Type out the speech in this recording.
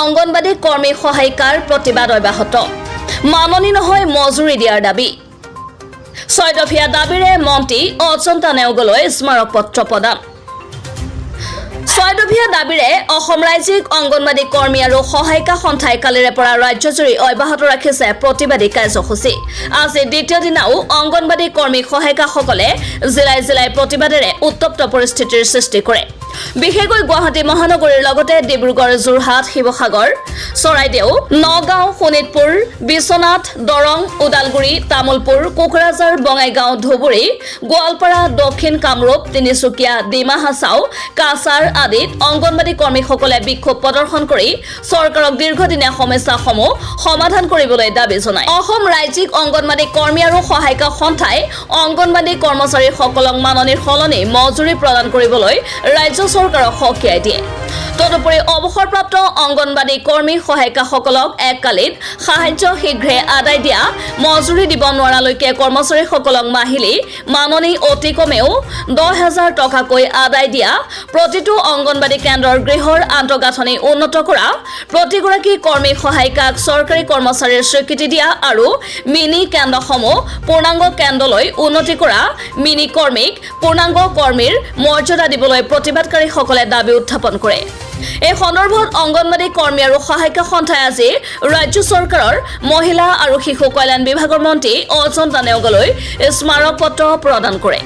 অংগনবাড়ী কৰ্মী সহায়িকাৰ প্ৰতিবাদ অব্যাহত। মাননি নহয়, মজুৰি দিয়াৰ দাবী। ছয়দফীয়া দাবীৰে মন্ত্ৰী অজন্তা নেওগলৈ স্মাৰক পত্ৰ প্ৰদান। ছয়দফীয়া দাবীৰে অসম ৰাজ্যিক অংগনবাড়ী কৰ্মী আৰু সহায়িকা সন্থাই কালিৰে পৰা ৰাজ্যজুৰি অব্যাহত ৰাখিছে প্ৰতিবাদী কাৰ্যসূচী। আজি দ্বিতীয় দিনাও অংগনবাড়ী কৰ্মী সহায়িকাসকলে জিলাই জিলাই প্ৰতিবাদেৰে উত্তপ্ত পৰিস্থিতিৰ সৃষ্টি কৰে। বিশেষকৈ গুৱাহাটী মহানগৰীৰ লগতে ডিব্ৰুগড়, যোৰহাট, শিৱসাগৰ, চৰাইদেউ, নগাঁও, শোণিতপুৰ, বিশ্বনাথ, দৰং, ওদালগুৰি, তামুলপুৰ, কোকৰাঝাৰ, বঙাইগাঁও, ধুবুৰী, গোৱালপাৰা, দক্ষিণ কামৰূপ, তিনিচুকীয়া, ডিমা হাছাও, কাছাৰ আদিত অংগনবাড়ী কৰ্মীসকলে বিক্ষোভ প্ৰদৰ্শন কৰি চৰকাৰক দীৰ্ঘদিনীয়া সমস্যাসমূহ সমাধান কৰিবলৈ দাবী জনায়। অসম ৰাজ্যিক অংগনবাড়ী কৰ্মী আৰু সহায়িকা সন্থাই অংগনবাড়ী কৰ্মচাৰীসকলক মাননিৰ সলনি মজুৰি প্ৰদান কৰিবলৈ ৰাজ্য চৰকাৰক সকীয়াই দিয়ে। তদুপৰি অৱসৰপ্ৰাপ্ত অংগনবাড়ী কৰ্মী সহায়িকাসকলক এককালীন সাহায্য শীঘ্ৰে আদায় দিয়া, মজুৰি দিব নোৱাৰালৈকে কৰ্মচাৰীসকলক মাহিলী মাননি অতি কমেও 10,000 টকাকৈ আদায় দিয়া, প্ৰতিটো অংগনবাড়ী কেন্দ্ৰৰ গৃহৰ আন্তঃগাঁথনি উন্নত কৰা, প্ৰতিগৰাকী কৰ্মী সহায়িকাক চৰকাৰী কৰ্মচাৰীৰ স্বীকৃতি দিয়া আৰু মিনি কেন্দ্ৰসমূহ পূৰ্ণাংগ কেন্দ্ৰলৈ উন্নতি কৰা, মিনি কৰ্মীক পূৰ্ণাংগ কৰ্মীৰ মৰ্যাদা দিবলৈ প্ৰতিবাদকাৰীসকলে দাবী উত্থাপন কৰে। এই সন্দৰ্ভত অংগনবাড়ী কৰ্মী আৰু সহায়িকা সন্থাই আজি ৰাজ্য চৰকাৰৰ মহিলা আৰু শিশু কল্যাণ বিভাগৰ মন্ত্ৰী অজন্তা নেওগলৈ স্মাৰক পত্ৰ প্ৰদান কৰে।